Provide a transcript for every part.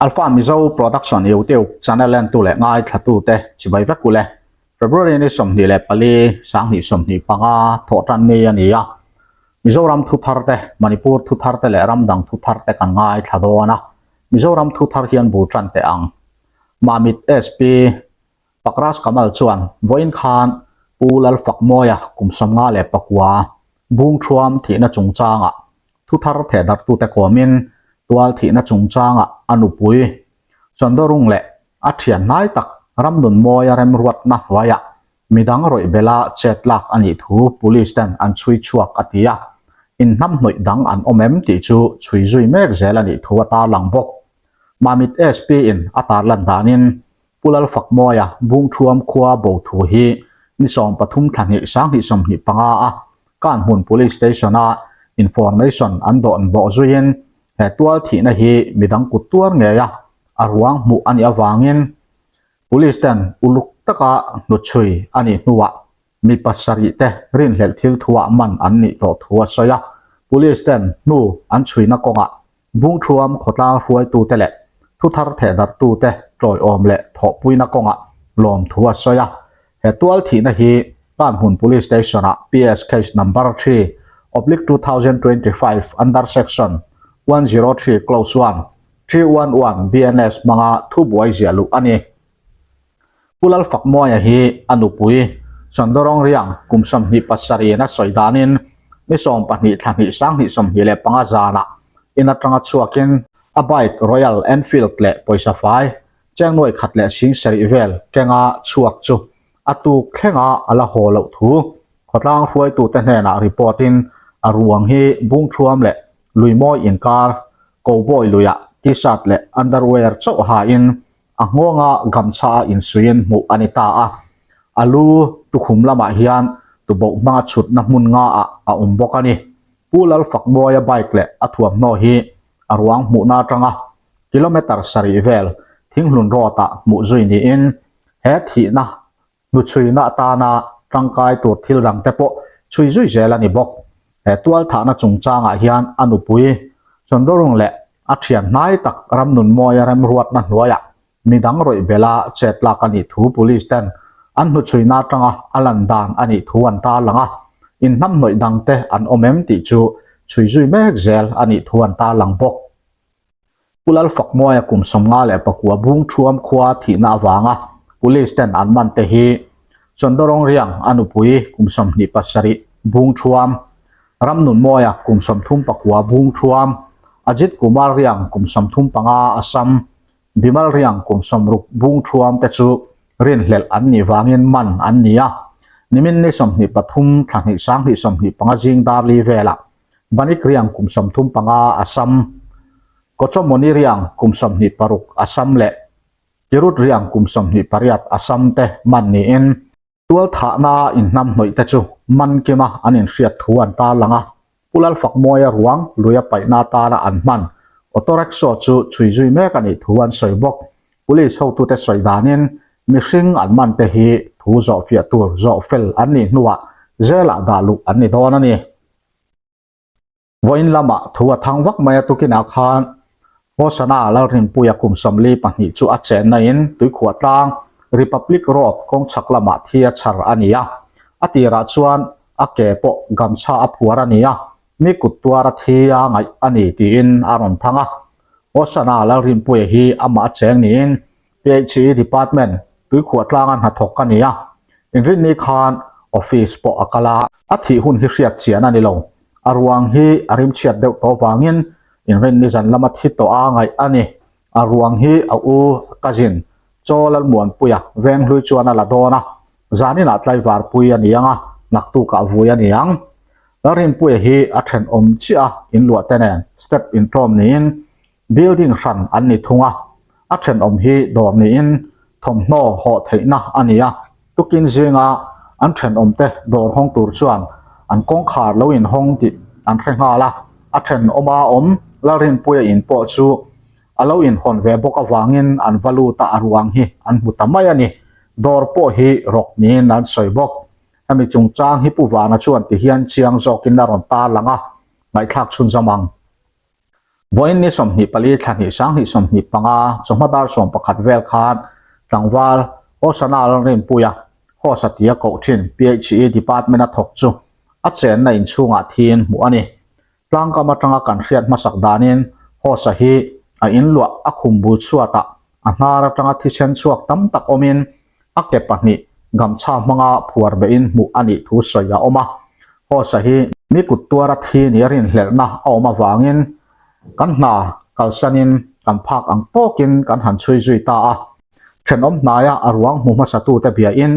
Alpha Mizo Production YouTube channel entu leh ngaithlatute chibai vek ule. February ni 24 2025 thawhtan ni a ni a. Mizoram thu thar te, Manipur thu thar te leh ram dang thu thar te kan ngaithla dawn a. Mizoram thu thar hian bul tan teh ang. Mamit SP Pakraj Kamal chuan vawiin khan Pu Lalfakmawia kum 59 Bungthuam thihna chungchangah thu thar thehdarhtute kawmin tual thihna chungchangah a nupui Chawndawrung leh a thian hnai tak Ramnunmawia remruatna hnuaiah midang rawih bela chet lak a nih thu Police ten an chhui chhuak a ti a, inhnamhnawih dang an awm em tih chu chhui zui mek zel a nih thu a tarlang bawk. Mamit SP in a tarlan danin Pu Lalfakmawia Bungthuam khua bo thu hi ni 13 thla hnih 2025 a Kanhmun Police Station a information an dawn bawh zuiin he tual thihna hi midang kut tuar ngei a, a ruang hmuh a nih avangin Police ten uluk taka hnutchhui a nih hnuah mi pasarih te rinhlelh thil thuah man an nih tawh thu a sawi a. Police ten hnu an chhuina kawngah Bungthuam khawtlang hruaitute leh thuthar thehdarhtute tawiawm leh thawhpuina kawngah lawmthu a sawi a. He tual thihna hi Kanhmun Police Station-ah PS Case Number 3/2025 under Section 103 Clause 1, 311 BNS hmanga thubuai ziah luh a ni. Pu Lalfakmawia hi a nupui Sandorong Riang kum 27 in a sawi danin ni 12 thla hnih 2025 zanah in atanga chhuakin a bike Royal Enfield leh pawisa fai chengnuai khat leh sing sarih vel kenga chhuak chu a tuk thlenga a la haw loh thu khawtlang hruaitute hnenah report in a ruang hi Bungthuam leh Luimawi inkar Cowboy luiah T-shirt leh underwear chauh hain A nghawnga gamchha a insuiin hmuh a ni ta a, a lu tukhum lamah hian tuboh hmanga chhutna hmun nga ah a awm bawk a ni. Pu Lalfakmawia bike leh a thuamhnaw hi a ruang hmuhna atanga kilometre sarih vel Thinghlun Road ah hmuh zui niin he thihna Hnuchhuina atana tangkai tur thil dangte pawh chhui zui zel a ni bawk. He tualthahna chungchangah hian a nupui Chawndawrung leh a thian hnai tak Ramnunmawia remruatna hnuaiah midang rawih bela chet lak a nih thu Police ten an hnuchhuina atanga a lan dan a nih thu an tarlang a, inhnamhnawih dangte an awm em tih chu chhui zui mek zel a nih thu an tarlang bawk. Pu Lalfakmawia kum 59 Bungthuam khua thihna avanga Police ten an man te hi Chawndawrong Riang a nupui kum 27 Bungthuam, Ramnunmawia kum 34 Bungthuam, Ajit Kumar Riang kum 35 Assam, Bimal Riang kum 60 Bungthuam te chu rinhlelh an nih vangin man an ni a. Nimin ni 23 thla hnih 2025 zing darli velah Banik Riang kum 35 Assam, Kochomoni Riang kum 26 Assam leh Kirut Riang kum 28 Assam te man niin tualthahna inhnamhnawih te chu man kima an inhriat thu an tarlang a. Pu Lalfakmawia ruang luia paihna atana an hman auto rickshaw chu chhui zui mek a nih thu an sawi bawk. Police hotute sawi danin mihring an man te hi thu zawhfiah tur zawh fel an nih hnuah zelah dah luh an ni dawn a ni. Vawiin lamah thu a thang vak mai a tukinah khan Hosana Lalrinpuia kum 42 chu a chenna in Tuikhuah tlang Republic Road kawng chhak lamah thi a chhar a ni a. A tirah chuan a ke pawh gamchha a phuar a ni a, mi kut tuar a thi a ngaih a ni tiin a rawn thang a. Hosana Lalrinpuia hi amah a cheng niin PHE Department Tuikhuah tlanga hnathawk a ni a, inrinni khan office pawh a kal a, a thih hun hi hriat chian a ni lo. A ruang hi a rimchhiat deuh tawh vangin inrinni zan lama thi tawh a ngaih a ni. A ruang hi a u a cousin Chaw Lalmuanpuia Venghlui chuan a la dawn a, zaninah tlaivarpui a ni ang a, naktukah vui a ni ang. Lalrinpuia hi a thenawm chiah a, inluah te nen step inṭawm niin Building hran an ni thung a, a thenawm hi dawr niin thawmhnaw hawh theihna a ni a, tukin zinga an thenawmte dawr hawng tur chuan an kawngkhar lo inhawng tih an hre nghal a, a thenawma awm Lalrinpuia in pawh chu a lo inhawn ve bawk avangin an va lut a, a ruang hi an hmu ta mai a ni. Dawr pawh hi rawk niin an sawi bawk. Hemi chungchang hi Pu Vana chuan tihian chiang zawkin a rawn tarlang a, ngaihthlak chhunzam ang. Vawiin ni 24 thla hnih 2025 chawhma dar 11 vel khan tlangval Hosana Lalrinpuia Hosa tia koh thin PHE Department-a thawk chu a chenna inchhungah thiin hmuh a ni. Tlangkam atanga kan hriat hmasak danin Hosa hi a inluah a khum bul chhuatah a hnar atanga thisen chhuak tam tak awmin a ke pahnih gamchha hmanga phuar behin hmuh a nih thu sawi a awm a. Hosa hi mi kut tuara thi nia rinhlelhna a awm avangin kan hna kalsanin kan phak ang tawkin kan han chhui zui ta a. Thenawm hnaia a ruang hmu hmasatute biain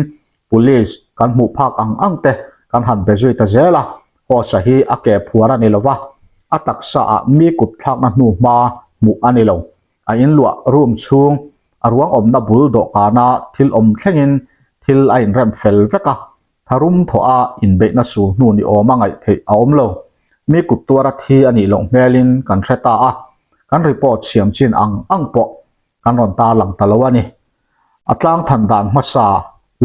Police kan hmuh phak ang ang te kan han be zui ta zel a, Hosa hi a ke phuar a ni lo va, a taksa ah mi kut thlakna hnu hma hmuh a ni lo. A inluah room chhung a ruang awmna bul dawhkana thil awm thlengin thil a inrem fel vek a, tharum thawh a inbeihna sul hnu ni awma ngaih theih a awm lo. Mi kut tuara thi a nih loh hmelin kan hre ta a, kan report siam chin ang ang pawh kan rawn tarlang ta lo a ni. A tlang than dan hmasa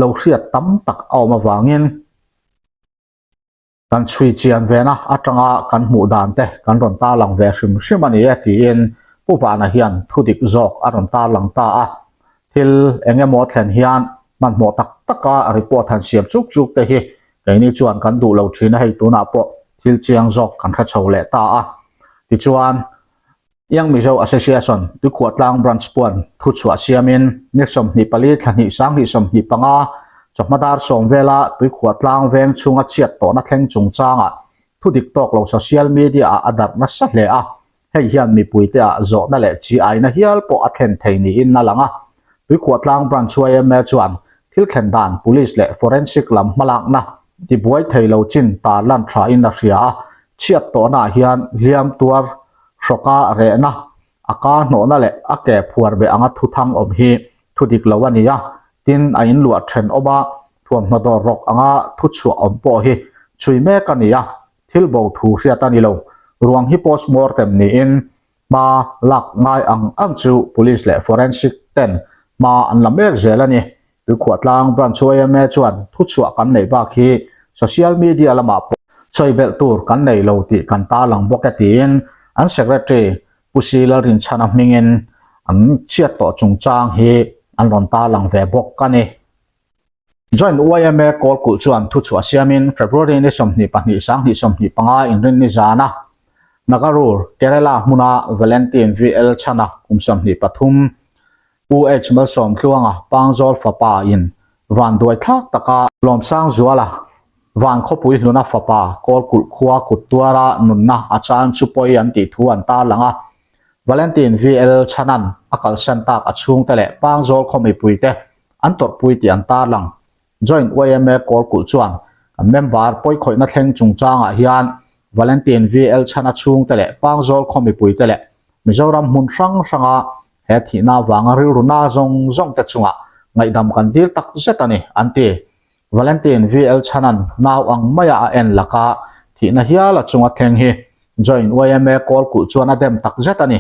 lo hriat tam tak a awm avangin kan chhui chian vena atanga kan hmuh dan te kan rawn tarlang ve hrim hrim a ni e tiin Pu Vana hian thu dik zawk a rawn tarlang ta a. Thil eng emaw thlen hian hmanhmawh tak taka report han siam chuk chuk te hi keini chuan kan duh lo thin a, hei tunah pawh thil chiang zawk kan hre chho leh ta a. Tichuan Young Mizo Association, Tuikhuahtlang Branch puan thuchhuah siamin ni 24 thla hnih 2025 chawhma dar sawm vela Tuikhuahtlang veng chhunga chhiat tawhna thleng chungchangah thu dik tawk lo social media-ah a darh nasa hle a, hei hian mipuite-ah zawhna leh chi aina hial pawh a thlen thei niin a lang a. Tuikhuahtlang Branch yma chuan thil thlen dan Police leh Forensic lam hmalakna tibuai thei lo chin tarlan thain a hria a, chhiat tawhnaah hian hliam tuar hrawka rehna, a ka hnawhna leh a ke phuar beh anga thuthang awm hi thu dik lo a ni a, tin a inluah then awm a, thuamhnaw dawr rawk anga thu chhuah awm pawh hi chhui mek a ni a, thil bo thu hriat a ni lo. Ruang hi postmortem niin hma lak ngai ang ang chu Police leh Forensic ten hma an la mek zel a ni. Tuikhuahtlang Branch yma chuan thuchhuah kan neih bak hi social media lamah pawh sawi belh tur kan nei lo tih kan tarlang bawk e tiin an Secretary Pu Si Lalrinchhana hmingin an chhiat tawh chungchang hi an rawn tarlang ve bawk a ni. Joint yma Kawlkulh chuan thuchhuah siamin February ni 22 2025 inrinni zana Nagarur, Kerala hmuna Valentine VL Chhana kum 23 Pu H Malsawmtluanga Pangzawl fapa in vanduai thlak taka Lawmsangzuala van khawpui hluna fapa Kawlkulh khua kut tuara nunna a chan chu pawi an tih thu an tarlang a. Valentine VL Chhanan a kalsan tak a chhungte leh Pangzawl khaw mipuite an tawrhpui tih an tarlang. Joint yma Kawlkulh chuan kan member pawikhawihna thleng chungchangah hian Valentine VL Chhana chhungte leh Pangzawl khaw mipuite leh Mizoram hmun hrang hranga He thihna avanga rilru na zawng zawng te chungah ngaihdam kan dil tak zet a ni, an ti. Valentine VL Chhanan nau ang maia a en laka thihna hial a chunga thleng hi Joint yma Kawlkulh chuan a dem tak zet a ni.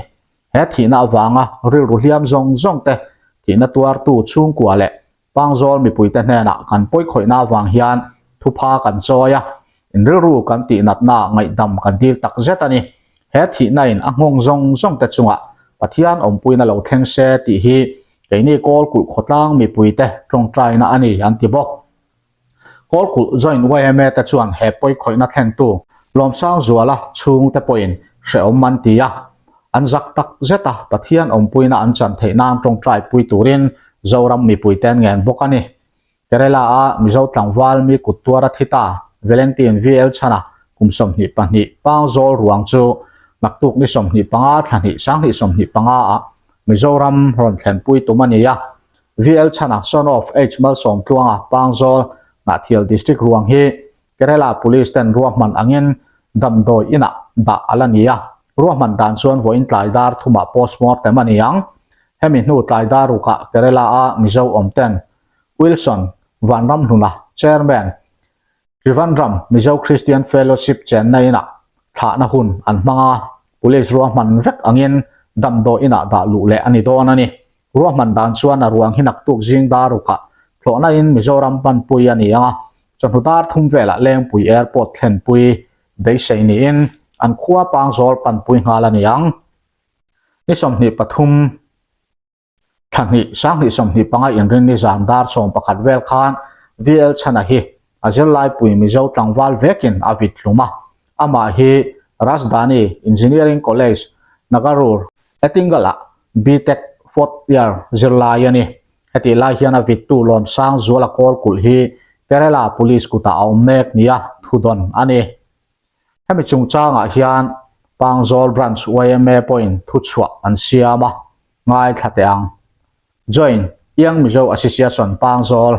He thihna avanga rilru hliam zawng zawng te thihna tuartu chhungkua leh Pangzawl mipuite hnenah kan pawikhawihna avang hian thupha kan chawi a, inrilru kan tihnatna ngaihdam kan dil tak zet a ni. He thihna in a nghawng zawng zawng te chungah Pathian awmpuina lo thleng se tih hi keini Kawlkulh khawtlang mipuite tawngtaina a ni an ti bawk. Kawlkulh Joint yma te chuan he pawikhawihna thlentu Lawmsangzuala chhungte pawhin hrehawm an ti a, an zak tak zet a, Pathian awmpuina an chan theih nan tawngtai pui turin Zoram mipuite an ngen bawk a ni. Kerala-a Mizo tlangval mi kut tuar a thi ta, Valentine VL Chhana kum 22 Pangzawl ruang chu naktuk ni 25 thla hnih 2025 ah Mizoram rawn thlenpui tum a ni a, VL Chhana son of H Malsawmtluanga Pangzawl Hnahthial District ruang hi Kerala Police ten ruahman angin damdawi inah dah a la ni a, ruahman dan chuan vawiin tlai dar thumah postmortem a ni ang. Hemi hnu tlai dar rukah Kerala-a Mizo awm ten Wilson Vanramhluna, Chairman, Trivandrum Mizo Christian Fellowship chenna inah thlahna hun an hmang a, Police ruahman vek angin damdawi inah dah luh leh a ni dawn a ni. Ruahman dan chuan a ruang hi naktuk zing dar rukah thlawhna in Mizoram panpui a ni ang a, chawhnu dar thum velah Lengpui Airport thlenpui beisei niin an khua Pangzawl panpui nghal a ni ang. Ni 23 thla hnih 2025 inrinni zan dar 11 vel khan VL Chhana hi a zirlaipui Mizo tlangval vekin a vit hlum a. Amah hi Rajdhani Engineering College, Nagarur, Attingal-ah B-Tech fourth year zirlai a ni. Hetih lai hian a vittu Lawmsang Zuala Kawlkulh hi Kerala Police kutah a awm mek nia thudawn a ni. Hemi chungchangah hian Pangzawl Branch yma pawhin thuchhuah an siam a, ngaithla teh ang. Join Young Mizo Association Pangzawl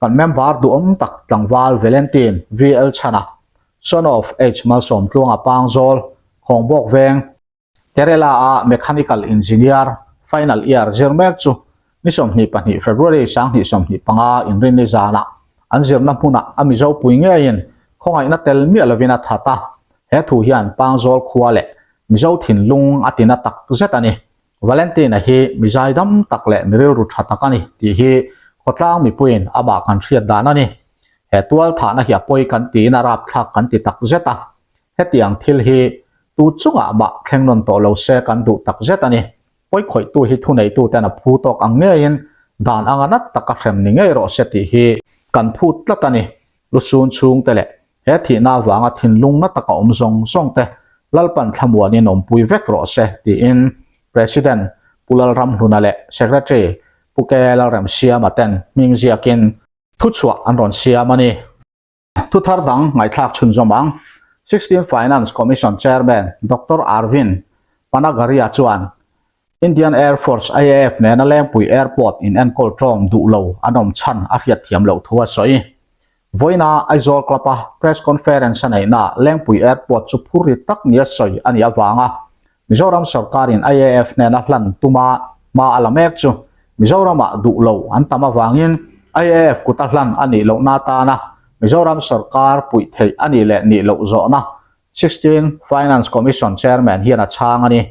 kan member duhawm tak tlangval Valentine VL Chhana, son of H Malsawmtluanga Pangzawl, Khawngbawk Veng, Kerala-a Mechanical Engineer final year zir mek chu ni 22 February 2025 inrinni zanah an zirna hmunah a Mizo pui ngeiin khawngaihna tel miah lovin a that a, he thu hian Pangzawl khua leh Mizo thinlung a tina tak zet a ni. Valentina hi mi zaidam tak leh mi rilru tha tak a ni tih hi khawtlang mipuiin amah kan hriat dan a ni. He tual thahna hi a pawi kan tiin a rapthlak kan ti tak zet a. Hetiang thil hi tu chungah mah thleng nawn tawh lo se kan duh tak zet a ni. Pawikhawihtu hi thuneituten a phu tawk ang ngeiin dan anga nat taka hrem ni ngei rawh se tih hi kan phut tlat a ni. Lusun chhungte leh he thihna avanga thinlung na taka awm zawng zawng te Lalpan thlamuanin awmpui vek rawh se tiin President Pu Lalramhluna leh Secretary Pu K Lalremsiama ten hming ziakin thuchhuah an rawn siam a ni. Thuthar dang ngaihthlak chhunzawm ang. Sixteen Finance Commission Chairman Doctor Arvind Panagariya chuan Indian Air Force, IAF, nena Lengpui Airport in enkawl ṭawm duh lo an awm chhan a hriat thiam loh thu a sawi. Vawiina Aizawl Club-a press conference a neihnaah Lengpui Airport chu phur ri tak nia sawi a nih avanga Mizoram sorkarin IAF hnena hlan tuma hma a la mek chu Mizoramah duh lo an tam avangin IAF kuta hlan a nih lohna atana Mizoram sorkar puih theih a nih leh nih loh zawhna 16 Finance Commission Chairman hian a chhang a ni.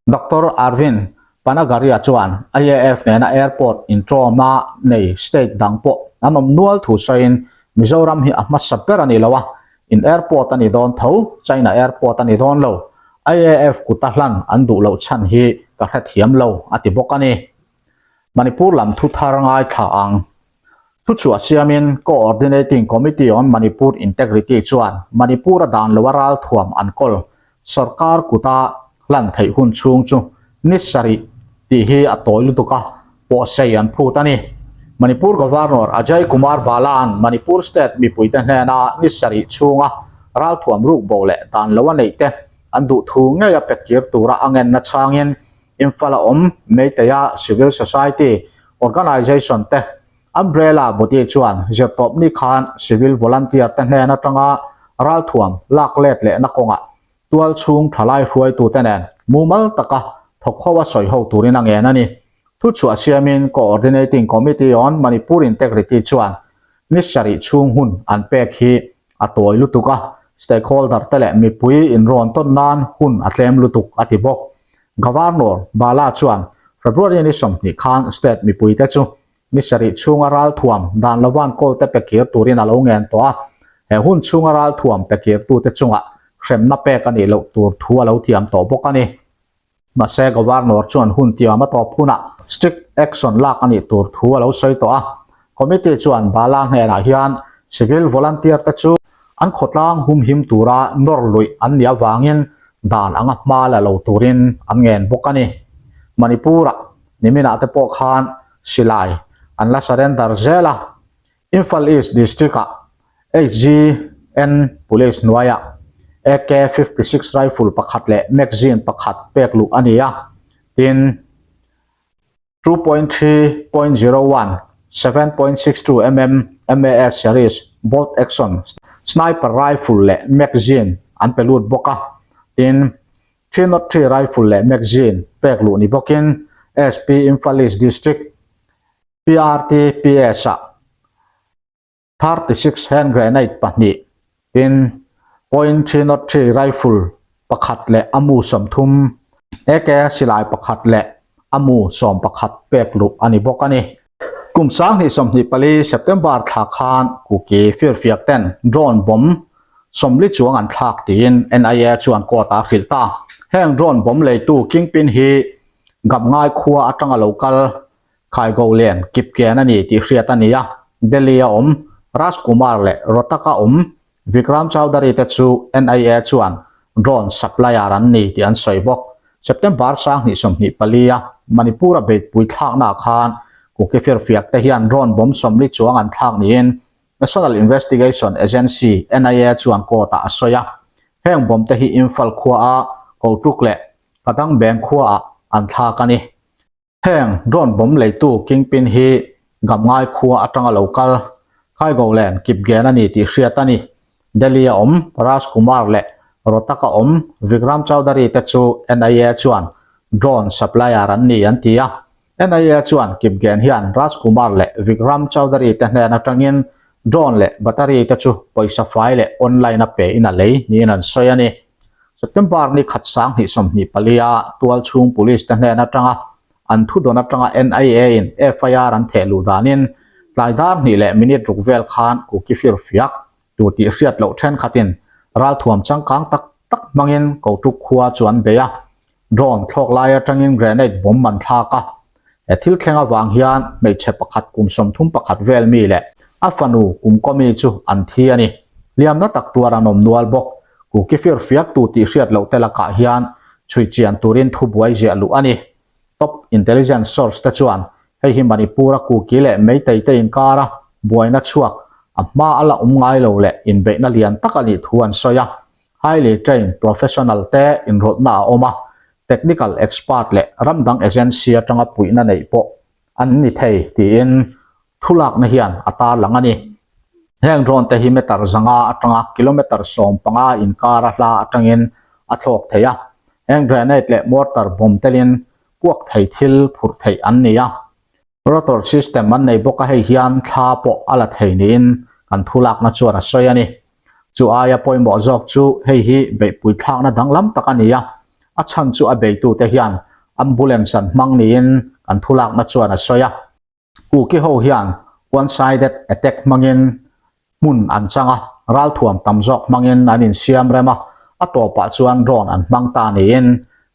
Doctor Arvind Panagariya chuan IAF nena airport inṭawma nei state dang pawh an awm nual thu sawiin Mizoram hi a hmasa ber a ni lo a, in airport a ni dawn tho, China airport a ni dawn lo, IAF kuta hlan an duh loh chhan hi ka hrethiam lo a ti bawk a ni. Manipur lam thu thar ngaithla ang. Thuchhuah siamin Coordinating Committee on Manipur Integrity chuan Manipur-a dan loa ralthuam an kawl sorkar kuta hlan theih hun chhung chu ni sarih tih hi a tawi lutuk a, pawhsei an phut a ni. Manipur Governor Ajay Kumar Bhala'n Manipur State mipuite hnena ni sarih chhunga ralthuam rukbo leh dan loa neihte an duh thu ngeia pekir tura a ngenna chhangin Imphal a awm Meiteia Civil Society Organisation te Umbrella body chuan zirtawpni khan Civil Volunteer te hnen atanga ralthuam lak let lehna kawngah tual chhung thalai hruaitute nen mumal taka thawk ho a sawi ho turin a ngen a ni. Thuchhuah siamin Coordinating Committee on Manipur Integrity chuan ni sarih chhung hun an pek hi a tawi lutuk a, stakeholder te leh mipui inrawn tawn nan hun a tlem lutuk a ti bawk. Governor Bala chuan February ni 20 khan state mipuite chu ni sarih chhunga ralthuam dan lovan kawlte pe kir turin a lo ngen tawh a, he hun chhunga ralthuam pe kirtute chungah hremna pek a nih loh tur thu a lo tiam tawh bawk a ni. Mahse Governor chuan hun tiam a tawp hunah strict action lak a nih tur thu a lo sawi tawh a. Committee chuan Bala hnenah hian civil volunteer te chu an khawtlang humhim tura nawr luih an nih avangin dan anga hma la lo turin an ngen bawk a ni. Manipur-ah niminah te pawh khan silai an la surrender zel a. Imphal East District-ah HGN Police hnuaiah AK 56 rifle pakhat leh magazine pakhat pek luh a ni a, tin, 2.3.01, 7.62 mm MAS series bolt action sniper rifle leh magazine an pe lut bawk a, tin, 303 rifle leh magazine pek luh ni bawkin SP Imphal East District PRTPS ah 36 hand grenade pahnih tin point 303 rifle pakhat leh a mu 30, AK silai pakhat leh a mu 11 pek luh a ni bawk a ni. Kum 2024 September thla khan Kuki firfiak ten drone bomb 40 chuang an thlak tiin NIA chuan court ah a hrilh ta. Heng drone bomb leitu kingpin hi Gamngai khua atanga lo kal Khaigolen Kipken a ni tih hriat a ni a, Delhi-a awm Raj Kumar leh Rohtak-a awm Vikram Chaudhary te chu NIA chuan drone supplier an ni tih an sawi bawk. September 2024-a Manipur-a beihpui thlaknaah khan Kuki firfiak te hian drone bomb 40 chuang an thlak niin National Investigation Agency, NIA, chuan court-ah a sawi a. Heng bomb te hi Imphal khuaa Kotuk leh Kadangbeng khuaah an thlak a ni. Heng drone bomb leitu kingpin hi Gamngai khua atanga lo kal Khaigolen Kipgen a ni tih hriat a ni. Delhi-a awm Raj Kumar leh Rohtak-a awm Vikram Chaudhary te chu NIA chuan drone supplier an ni an ti a. NIA chuan Kipgen hian Raj Kumar leh Vikram Chaudhary te hnen atangin drone leh battery te chu pawisa fai leh online a pe in a lei niin an sawi a ni. September ni khat 2024 a tualchhung police te hnen atanga an thudawn atanga NIA in FIR an theh luh danin tlai dar hnih leh minute ruk vel khan Kuki firfiak tur tih hriat loh thenkhatin ralthuam changkang tak tak hmangin Kotuk khua chu an bei a. Drone thlawk lai atangin grenade bomb an thlak a, he thil thleng avang hian hmeichhe pakhat kum 31 vel mi leh a fanu kum kaw mi chu an thi a ni. Hliamna tak tuar an awm nual bawk. Kuki firfiaktu tih hriat loh te lakah hian chhui chian turin thubuai ziah luh a ni. Top intelligence source te chuan hei hi Manipur-a Kuki leh Meitei te inkara buaina chhuak a hma a la awm ngai lo leh inbeihna lian tak a nih thu an sawi a. Highly trained professional te inrawlhna a awm a, technical expert leh ram dang agency atanga puihna neih pawh an ni thei tiin thulakna hian a tarlang a ni. Heng drone te hi meter 500 atanga kilometer 15 inkar a hla atangin a thlawk thei a, heng grenade leh mortar bomb telin puak thei thil phurh theih an ni a. Rotor system an nei bawk a, hei hian thla pawh a la thei niin kan thulakna chuan a sawi a ni. Chu aia pawimawh zawk chu hei hi beihpui thlakna danglam tak a ni a, a chhan chu a beitute hian ambulance an hmang niin kan thulakna chuan a sawi a. Kuki ho hian one sided attack hmangin hmun an chang a, ralthuam tam zawk hmangin an insiam rem a, a tawpah chuan drone an hmang ta niin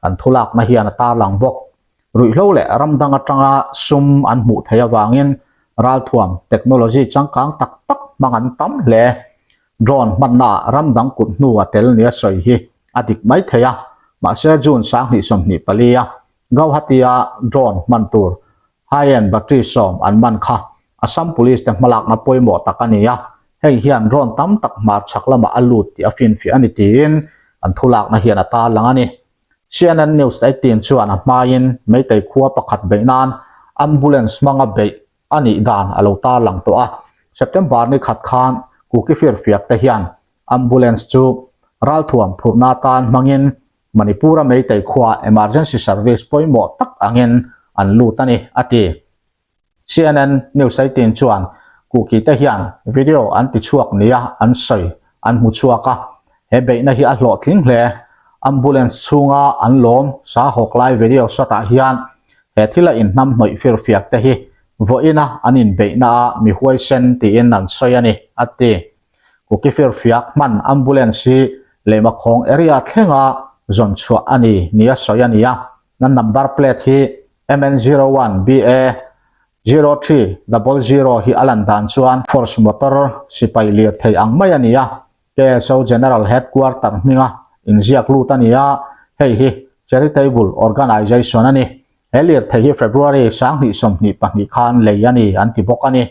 kan thulakna hian a tarlang bawk. Ruihhlo leh ram dang atanga sum an hmuh theih avangin ralthuam technology changkang tak tak hmang an tam hle. Drone hmannaah ram dang kut hnu a tel nia sawi hi a dik mai thei a, mahse June 2024 a Gauhati-a drone hman tur High-end battery 10 an man kha Assam Police te hmalakna pawimawh tak a ni a, hei hian drone tam tak hmar chhak lamah a lut tih a finfiah a ni tiin an thulakna hian a tarlang a ni. CNN News 18 chuan a hmain Meitei khua pakhat beih nan ambulance hmanga beih a nih dan a lo tarlang tawh a, September ni khat khan Kuki firfiak te hian ambulance chu ralthuam phurhna atan hmangin Manipur-a Meitei khua emergency service pawimawh tak angin an lut a ni, a ti. CNN News 18 chuan Kuki te hian video an tichhuak nia an sawi an hmu chhuak a, he beihna hi a hlawhtling hle. Ambulance chhunga an lawm sa hawk lai video shot ah hian he thila inhnamhnawih firfiak te hi vawiina an inbeihna ah mi huaisen tiin an sawi a ni, a ti. Kuki firfiak hman ambulance hi Lehmakhawng area thlenga zawn chhuah a ni nia sawi a ni a, nan number plate hi MN 01 BA 0300 hi a lan dan chuan Force motor sipai lirthei ang mai a ni a, KSO General Headquarter hminga inziak lut a ni a, hei hi charitable organization a ni. He lirthei hi February 2022 khan lei a ni an ti bawk a ni.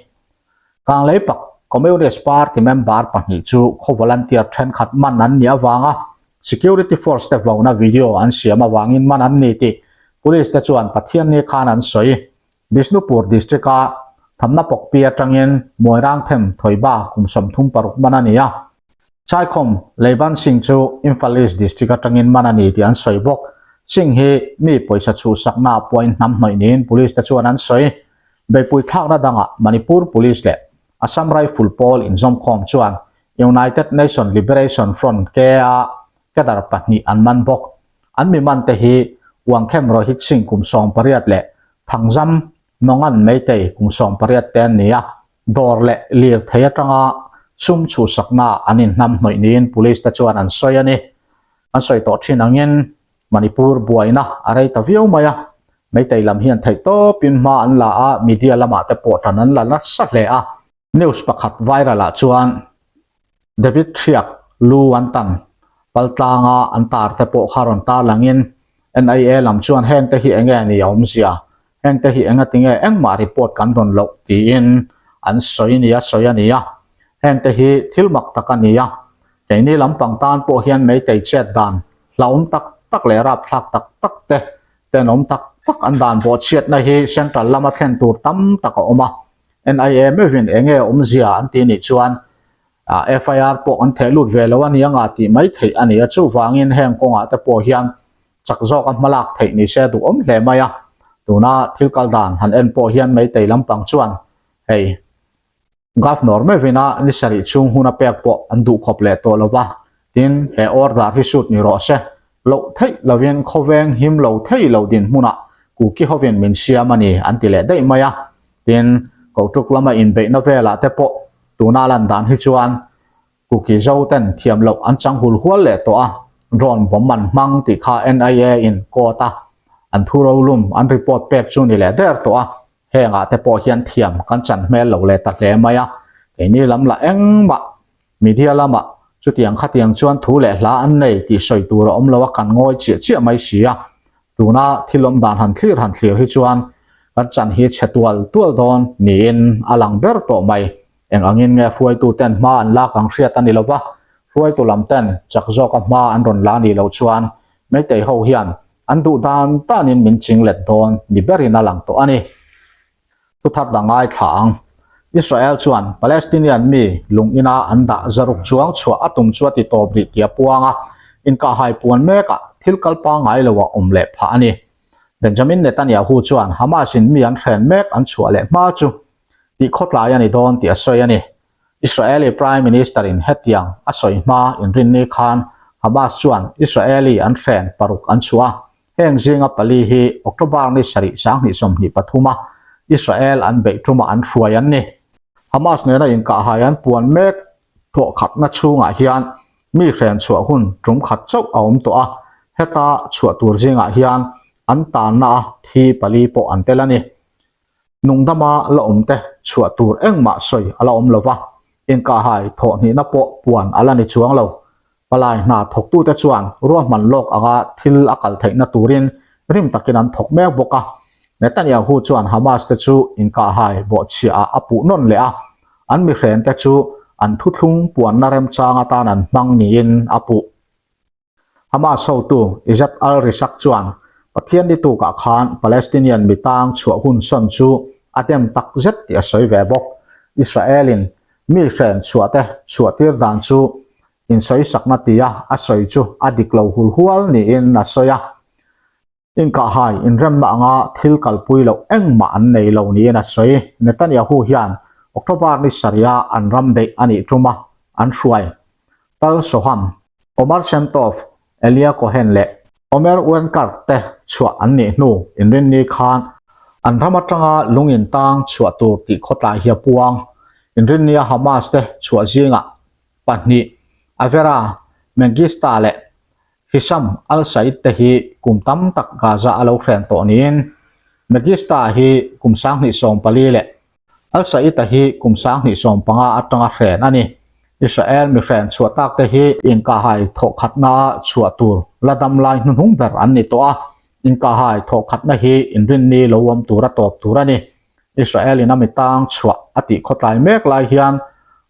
Kanglei pak Communist Party member pahnih chu khaw volunteer thenkhat man an nih avanga security force te vona video an siam avangin man an ni tih police te chuan Pathianni khan an sawi. Bishnupur district-a thamna pawkpi atangin Muairangthem Thoiba kum 36 man a ni a. Chaikhawm Leiban Singh chu Imphal East district atangin man a ni tih an sawi bawk. Singh hi mi pawisa chhuhsakna ah puain hnam hnawih niin police te chuan an sawi. Beihpui thlakna dangah Manipur Police leh Assam Rifle pawl inzawmkhawm chuan United Nation Liberation Front KA cadre pahnih an man bawk. An mi man te hi Wangkhem Rohit Singh kum 18 leh Thangzam Nongan Meitei kum 18 te an ni a, dawr leh lirthei atanga sum chhuhsaknaah an inhnamhnawih niin Police te chuan an sawi a ni. An sawi tawh thin angin. Manipur buaina a rei ta viau mai a, Meitei lam hian theihtawpin hma an la a, media lamah te pawh tan an la nasa hle a. News pakhat viral ah chuan David Hriak lu an tan paltlanga an tar te pawh kha rawn tar langin NIA lam chuan heng te hi enge ni a awmzia, heng te hi enga tinge engmah report kan dawn loh tiin an sawi nia sawi a ni a, heng te hi thil mak tak a ni a, keini lampang tan pawh hian meitei chet dan hlauhawm tak tak leh rapthlak tak tak te tenawm tak tak an dan bawhchhiatna hi central lama thlen tur tam tak a awm a. NIA meuhin enge awmzia an ti nih chuan FIR pawh an theh lut ve lo a ni anga tih mai theih a ni a, chuvangin heng kawngah te pawh hian chak zawka hmalak theih ni se duhawm hle mai a, tuna thil kal dan han en pawh hian Meitei lampang chuan hei Governor meuhin a ni sarih chhung hun a pek pawh an duh khawp leh tawh lo va, tin he order hi sut ni rawh se, loh theih lovin khawveng him lo thei lo dinhmunah Kuki hovin min siam a ni an ti leh daih mai a. Tin, Kotuk lama inbeihna velah te pawh tuna lan dan hi chuan Kuki zo ten thiam loh an chang hul hual leh tawh a, drone bomb an hmang tih kha NIA in court a an thu rolum an report pek chu ni leh der tawh a, hengah te pawh hian thiam kan chan hmel lo leh ta hle mai a, keini lam lah engmah Media lamah chutiang khatiang chuan thu leh hla an nei tih sawi tur a awm lo a, kan ngawi chiah chiah mai si a. Tuna thil awm dan han thlir han thlir hi chuan kan chan hi chhe tual tual dawn niin a lang ber tawh mai. Eng angin nge hruaitu ten hma an lak ang hriat a ni lo va, hruaitu lam ten chak zawka hma an rawn la nih loh chuan Meitei ho hian an duh dan danin min ching let dawn ni berin a lang tawh a ni. Thu thar dang ngaithla ang. Israel chuan Palestinian mi lung ina an dah zaruk chuang chhuah a tum chu a ti tawp rih tih a puang a, inkahhai puan mekah thil kal pangngai lo a awm leh phah a ni. Benjamin Netanyahu chuan Hamas in mi an hren mek an chhuah leh hma chu tih khawtlai a ni dawn tih a sawi a ni. Israeli Prime Minister in hetiang a sawi hma inrinni khan Hamas chuan Israeli an hren paruk an chhuah a, Heng zinga pali hi October ni sarih 2023 a Israel an beih tumah an hruai an ni. Hamas nena inkahhai an puan mek thawhkhatna chhungah hian mi hren chhuah hun tum khat chauh a awm tawh a, heta chhuah tur zingah hian an tanna a thi pali pawh an tel a ni. Nungdama la awmte chhuah tur engmah sawi a la awm lo va, inkahhai thawhhnihna pawh puan a la ni chuang lo. Palai hna thawktute chuan ruahman lawk anga thil a kal theihna turin rim takin an thawk mek bawk a. Netanyahu chuan Hamas te chu inkahhai bawhchhiahah a puh nawn leh a, an mihrente chu an thuthlung puanna remchang atan an hmang niin a puh. Hamas hotu Izzat al-Rishak chuan Pathian ni tukah khan Palestinian mi tang chhuah hun sawn chu a dem tak zet tih a sawi ve bawk. Israel-in mi hren chhuahte chhuahtir dan chu insawisakna tia a sawi chu a dik lo hul hual niin a sawi a. Inkahhai inremna anga thil kalpui loh engmah an nei lo niin a sawi. Netanyahu hian October ni sarih-a an ram beih a nih ṭuma an hruai. Tal Shoham, Omar Shem Tov, Elia Cohen leh Omer Wenkert te chhuah an nih hnu inrinni khan an ram aṭanga lung intang chhuah tur tih khawtlai hi a puang. Inrinnia Hamas te chhuah zingah pahnih Avera Mengista leh Hisham al-Said te hi kum tam tak Gaza a lo hren tawh niin Megista hi kum 2014 leh Al-Said-a hi kum 2015 atanga hren a ni. Israel mi hren chhuah tak te hi inkahhai thawhkhatna chhuah tur la dam lai hnuhnung ber an ni tawh a, inkahhai thawhkhatna hi inrinni lo awm tura tawp tur a ni. Israel-in a mi tang chhuah a tih khawtlai mek lai hian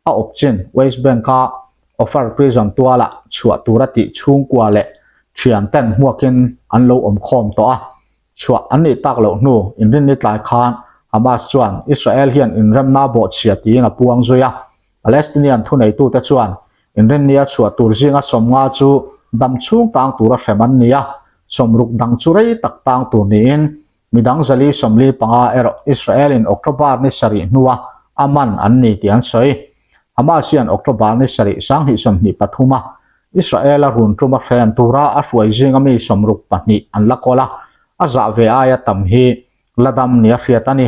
a awp chin West Bank-a Ofer Prison tualah chhuah tura tih chhungkua leh thian ten hmuakin an lo awm khawm tawh a, chhuah an nih tak loh hnu inrinni tlai khan Hamas chuan Israel hian inremna bawhchhia tiin a puang zui a, Palestinian thuneitute chuan inrinnia chhuah tur zinga 50 chu dam chhung tang tura hrem an ni a, 60 dang chu rei tak tang tur niin Midang 445 erawh Israel-in October ni sarih hnua a man an ni tih an sawi. Hamas hian October ni sarih 2023 a Israel-a run tum a hren tura a hruai zinga mi 62 an la kawl a, a zah ve aia tam hi la dam nia hriat a ni.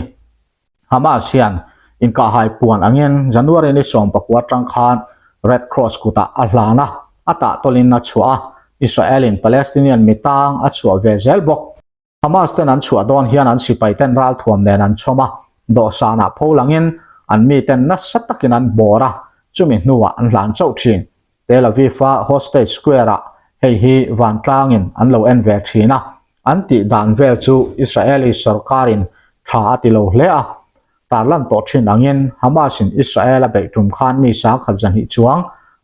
Hamas hian inkahhai puan angin January ni 19 atang khan Red Cross kutah a hlan a, a tahtawlin a chhuah a. Israel-in Palestinian mi tang a chhuah ve zel bawk. Hamas ten an chhuah dawn hian an sipai ten ralthuam nen an chhawm a, dawhsanah pho langin an mi ten nasa takin an bawr a, chumi hnuah an hlan chauh thin. Tel Aviv-a Hostage Square-ah hei hi vantlangin an lo en ve thin a, an tih dan vel chu Israeli sorkarin tha a ti lo hle a. Tarlan tawh thin angin Hamas-in Israel a beih tum khan mi sangkhat zahnih chuang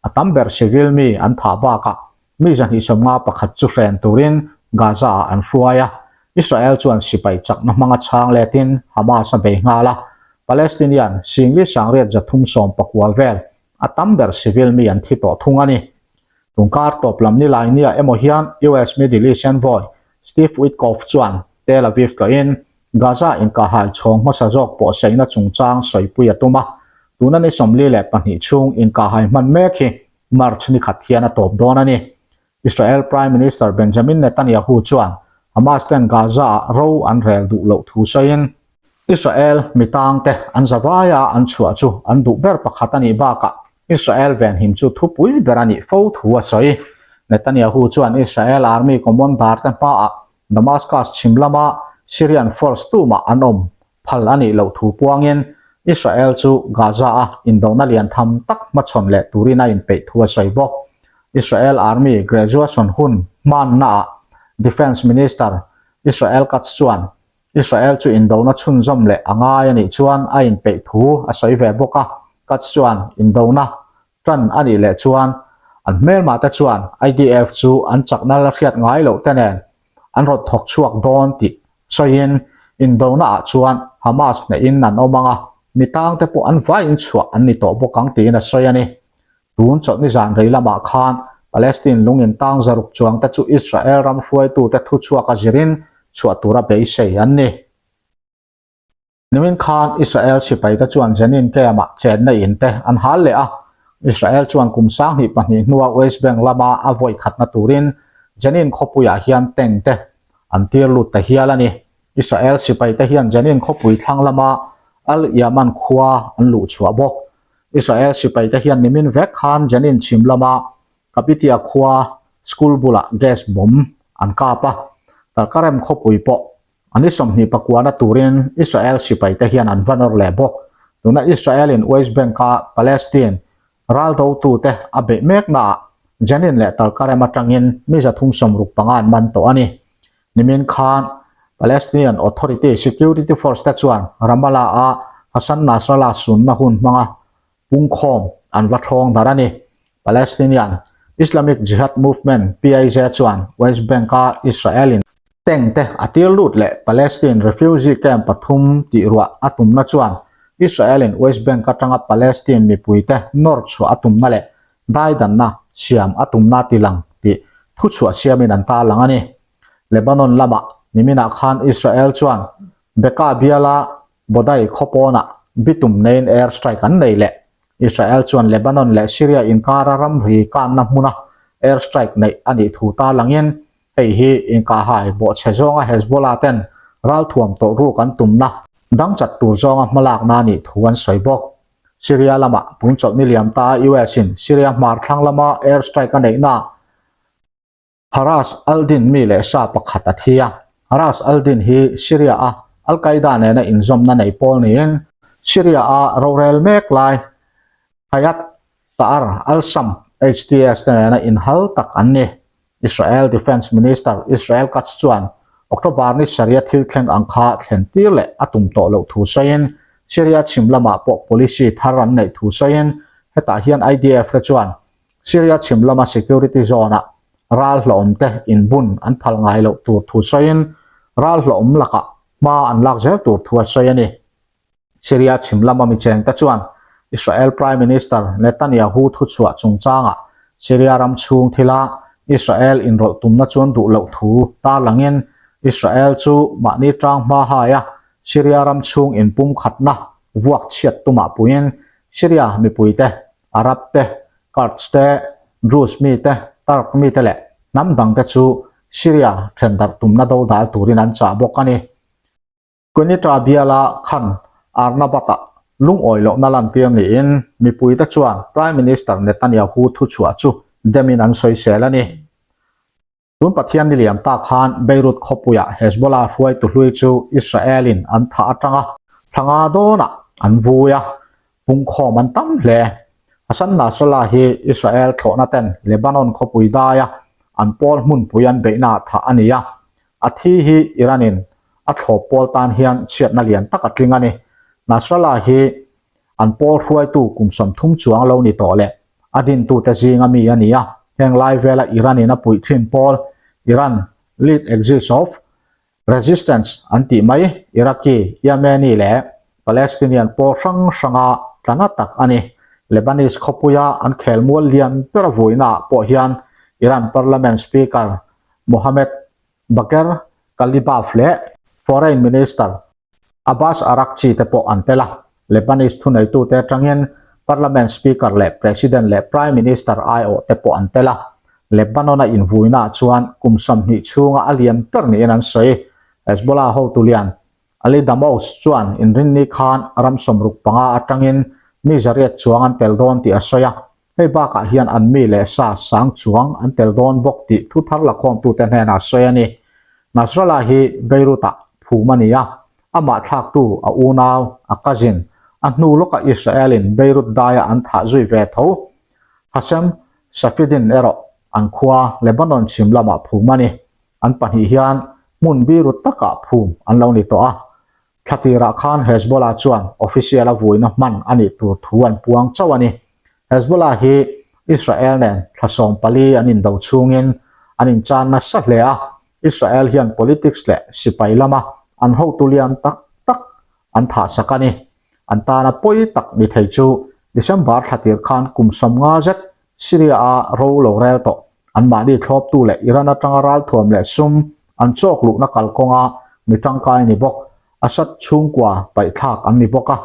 a tam ber civil mi an thah bakah Mi 251 chu hren turin Gaza-ah an hruai a, Israel chuan sipai chakna hmanga chhang letin Hamas a bei nghal a, Palestinian singli sangriat 319 vel a tam ber civil mi an thi tawh thung a ni. Tungkar tawp lam ni lai nia emaw hian US Middle East envoy Steve Witkoff chuan Tel Aviv tlawhin Gaza inkahhai chhawng hmasa zawk pawhsaihna chungchang sawipui a tum a, tuna ni 42 chhung inkahhai hman mek hi March ni khat hian a tawp dawn a ni. Israel Prime Minister Benjamin Netanyahu chuan Hamas ten Gaza-ah ro an rel duh loh thu sawiin, Israel mi tangte an zavaia an chhuah chu an duh ber pakhat a nih bakah Israel venhim chu thupui ber a nih fo thu a sawi. Netanyahu chuan Israel Army commander te hmaah Damascus chhim lama Syrian force tumah an awm phal a nih loh thu puangin Israel chu Gaza-a indona lian tham tak hmachhawn leh turin a inpeih thu a sawi bawk. Israel Army graduation hun hmannaah Defence Minister Israel Katz chuan Israel chu indona chhunzawm leh a ngai a nih chuan a inpeih thu a sawi ve bawk a. Katz chuan indona tan a nih leh chuan an hmelmah te chuan IDF chu an chakna la hriat ngai loh te nen an rawn thawk chhuak dawn tih sawiin indona ah chuan Hamas hnehin an awm ang a, mi tang te pawh an vaiin chhuah an ni tawh bawk ang tiin a sawi a ni. Tun chawlhni zan rei lamah khan Palestine lungin tang zaruk chuang te chu Israel ram hruaitute thuchhuak a zirin chhuah tura beisei an ni. Nimin khan Israel sipaite chuan Jenin camp-ah chenna in te an hal leh a, Israel chuan kum 22 hnua West Bank lama a vawi khatna turin Jenin khawpuiah hian tank te an tir lut ta hial a ni. Israel sipaite hian Jenin khawpui thlang lama Al-Yaman khua an luh chhuah bawk. Israel sipaite hian nimin vek khan Jenin chhim lama Kapitia khua school bulah gas bomb an kap a, Talkarem khawpui pawh A ni 29 kuana turin Israel sipaite hian an va nawr leh bawk. Tuna Israel-in West Bank-a Palestine raldotute a beih meknaah Jenin leh Tulkarem atangin mi 365 an man tawh a ni. Nimin khan Palestinian Authority Security Force te chuan Ramallah-a Hassan Nasrallah sunna hun hmanga pungkhawm an va thawng darh a ni. Palestinian Islamic Jihad Movement, PIJ, chuan West Bank-a Israel-in tank te a tir lut leh Palestine refugee camp pathum tih ruah a tumna chuan Israel-in West Bank atanga Palestine mipuite nawr chhuah a tumna leh daidanna siam a tumna tilang tih thuchhuah siamin an tarlang a ni. Lebanon lamah niminah khan Israel chuan Bekaa biala Bodai khaw pawnah bitum neiin air strike an nei leh. Israel chuan Lebanon leh Syria inkara ramri kanna hmuna air strike neih a nih thu tarlangin hei hi inkahhai bawhchhe zawnga Hezbollah ten ralthuam tawlh ruk an tumna dangchat tur zawnga hmalakna a nih thu an sawi bawk. Syria lamah pungchawlhni liam ta US in Syria hmar thlang lama air strike a neihnaah Haras al-Din mi leh sa pakhat a thi a. Haras al-Din hi Syria-a Al-Qaeda nena inzawmna nei pawl niin Syria-a rorel mek lai Hayat Tahrir al-Sham, HTS, te nena inhal tak an ni. Israel Defence Minister Israel Katz chuan October ni sarih a thil thleng ang kha thlen tir leh a tum tawh loh thu sawiin Syria chhim lamah pawh policy thar an neih thu sawiin hetah hian IDF te chuan Syria chhim lama security zone-ah ral hlawhawmte inbun an phal ngai loh tur thu sawiin ral hlawhawm lakah hma an lak zel tur thu a sawi a ni. Syria chhim lama mi chengte chuan Israel Prime Minister Netanyahu thuchhuah chungchangah Syria ram chhung thila Israel inrawlh tumna chuan duh loh thu tarlangin Israel chu mahni tang hma haia Syria ram chhung inpumkhatna vuak chhiat tumah puiin Syria mipuite Arab te, Kurds te, Druze mi te, Turk mi te leh hnam dang te chu Syria then darh tumna dodal turin an chah bawk a ni. Quneitra biala khan Arnabat-ah lungawi lohna lantir niin mipuite chuan Prime Minister Netanyahu thuchhuah chu demin an sawisel a ni. Tun Pathian ni liam ta khan Beirut khawpuiah Hezbollah hruaitu hlui chu Israel-in an thah atanga thla nga dawnah an vui a, pungkhawm an tam hle. Hassan Nasrallah hi Israel thlawhna ten Lebanon khawpui daia an pawl hmunpui an beihnaah thah a ni a, a thi hi Iran-in a thlawp pawl tan hian chhiatna lian tak a tling a ni. Nasrallah hi an pawl hruaitu kum 30 chuang lo ni tawh leh a dintute zinga mi a ni a, heng lai vela Iran in a puih thin pawl Iran Lead Axis of Resistance an tih mai Iraqi, Yemeni leh Palestinian pawl hrang hranga tla na tak a ni. Lebanese khawpuia an khelmual lian ber vuinaah pawh hian Iran Parliament Speaker Mohammed Bagher Ghalibaf leh Foreign Minister Abbas Araghchi te pawh an tel a, Lebanese thuneitute atangin Parliament Speaker leh President leh Prime Minister aiawh te pawh an tel a. Lebanon-a invuinaah chuan kum 20 chhunga a lian ber niin an sawi. Hezbollah hotu lian Ali Damous chuan inrinni khan ram 65 atangin mi 800 chuang an tel dawn tih a sawi a, hei bakah hian an mi leh sa sang chuang an tel dawn bawk tih thu thar lakhawmtute hnenah a sawi a ni. Nasrallah hi Beirut-ah phum a ni a, amah thlaktu a unau, a cousin, a hnu lawkah Israel-in Beirut daia an thah zui ve tho. Hashem Safieddine erawh an khua Lebanon chhim lamah phum a ni. An pahnih hian hmun Beirut takah phum an lo ni tawh a. Thla tirah khan Hezbollah chuan official a vuina hman a nih tur thu an puang chauh a ni. Hezbollah hi Israel nen thla 14 an indo chhungin an inchan nasa hle a, Israel hian politics leh sipai lama an hotu lian tak tak an thahsak a ni. An tana pawi tak ni thei chu December thla tir khan kum 50 zet Syria-a ro lo rel tawh anmahni thlawptu leh Iran atanga ralthuam leh sum an chawk luhna kalkawnga mi tangkai ni bawk, Assad chhungkua paihthlak an ni bawk a.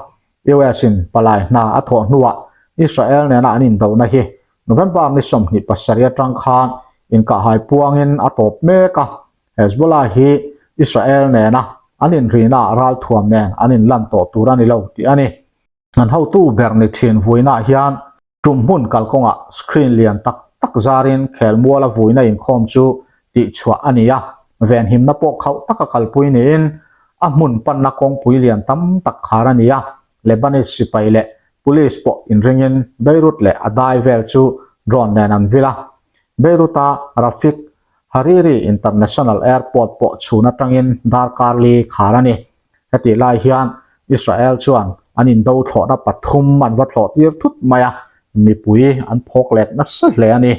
US-in palai hna a thawh hnuah Israel nena an indohna hi November ni 27 atang khan inkahhai puangin a tawp mek a. Hezbollah hi Israel nena an inrihnaah ralthuam nen an inlan tawh tur a ni lo tih a ni. An hotu ber ni thin vuinaah hian tum hmun kalkawngah screen lian tak tak zarin khelmuala vuina inkhawm chu tihchhuah a ni a, venhimna pawh khauh taka kalpui niin a hmun panna kawngpui lian tam tak khar a ni a, Lebanese sipai leh police pawh inringin Beirut leh a dai vel chu drone nen an vil a. Beirut-a Rafik Hariri International Airport pawh chhun atangin darkar li khar a ni. Hetih lai hian Israel chuan an indo thlawhna pathum an va thlawh tir thut mai a, mipui an phawk let nasa hle a ni.